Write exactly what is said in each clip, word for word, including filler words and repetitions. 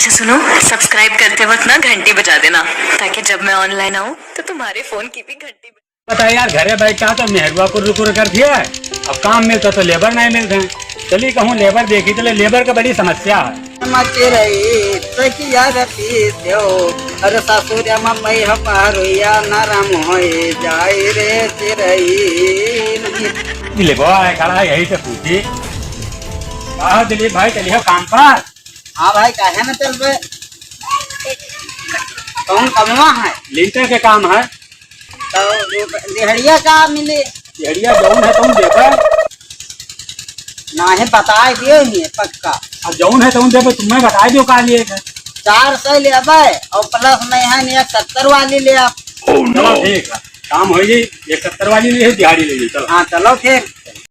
अच्छा सुनो, subscribe करते वक्त ना घंटी बजा देना, ताकि जब मैं online आऊँ तो तुम्हारे phone की भी घंटी बजे। बता यार, घरे बैठा तो मेहरुआ कुर्र कुर्र करत है, अब काम मिलता तो labour नहीं मिलते। चली कहूँ labour देखी, चले labour का बड़ी समस्या है। मच रही सखिया रे पीस्यो, अरे सासुर मम्मी हमारो या नरम होई जाई रे चिरई। दिलीप भाई खड़ा है, यही से पूछी। हाँ दिलीप भाई, चलिए काम पर। हाँ भाई, काहे न चलबे? कौन कमवा है? लिंटर के काम है। तो दिहड़िया का मिली? दिहड़िया जौन है तौन देबे। नाहीं, बताए दियो ही पक्का। अब जौन है तौन देबे, तुम्हें बताए दियो का लिए के। चार सौ लेबे और plus में है नहीं, एक सत्तर वाली ले आप। चलो ठीक है, काम होई, एक सत्तर वाली ले, दिहाड़ी ले ली, चलो। हाँ चलो फिर।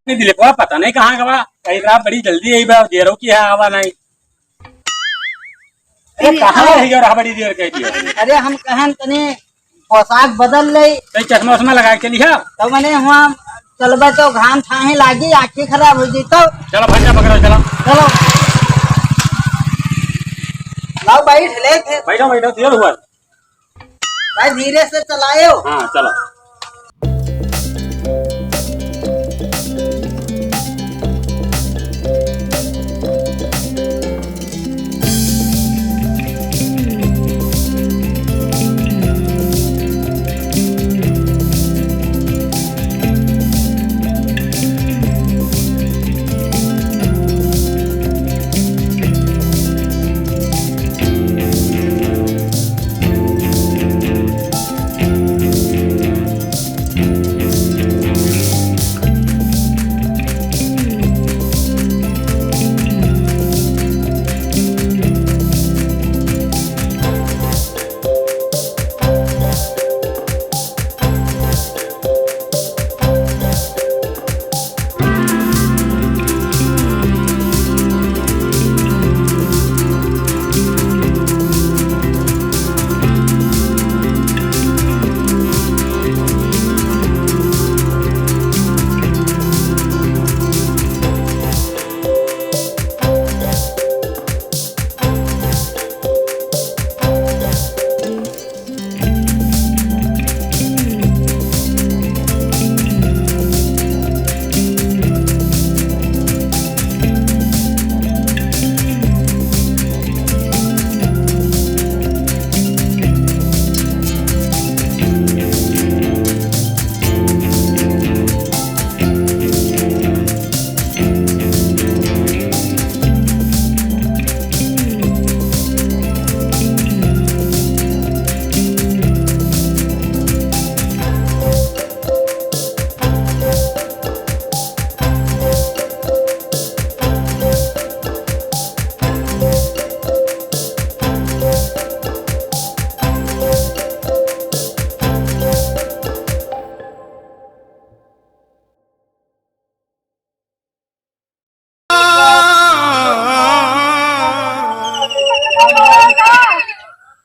नहीं दिलीप, पता नहीं कहाँ गवा, कहीं रात बड़ी जल्दी आई बा, देरो की है आवा नहीं। अरे, कहाँ रह गया रहा बड़ी देर कह दिया? अरे, हम कहन तनी पोशाक बदल ले। तो चश्मा उश्मा लगा के लिया? तो मने हुआ चलबे तो घाम थाहे लागी, आँखी खराब हो जी तो। चलो, भंडा पकड़ो, चलो। चलो। लाओ, बैठ ले फिर। बैठो, बैठो, देर हुआ। भाई, धीरे से चलायो। हाँ, चलो।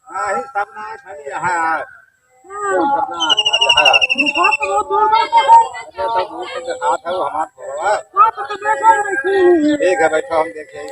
हाँ, ही सब ना है, खाली यहाँ है। सब ना है, खाली यहाँ है। अरे, सब मुंह से दिखात है, वो हमार थोड़ा। ठीक है, बैठो, हम देखें।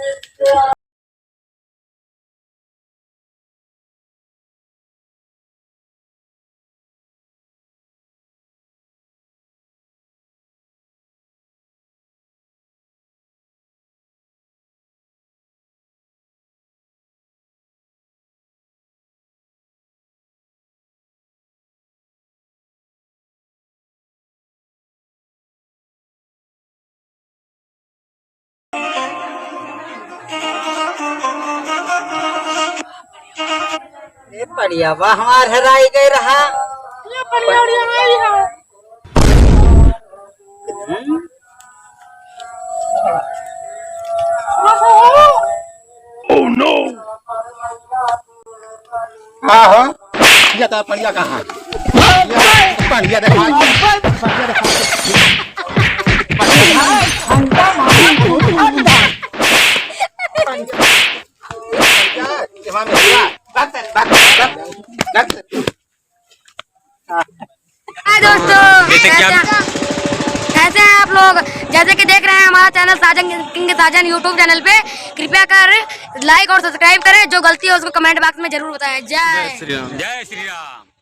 ए, पड़िया बा हमार हेराई गए रहा। ये पड़िया उड़िया नहीं है। हम्म? Oh no! हाँ, हाँ। ये तो पड़िया कहाँ है? ये पड़िया देखा। पड़िया देखा। पड़िया। हाय दोस्तों, कैसे, कैसे हैं आप लोग? जैसे कि देख रहे हैं हमारा चैनल साजन किंग साजन YouTube चैनल पे, कृपया कर लाइक और सब्सक्राइब करें। जो गलती हो उसको कमेंट बॉक्स में जरूर बताएं। जय जय श्री राम। जय श्री राम।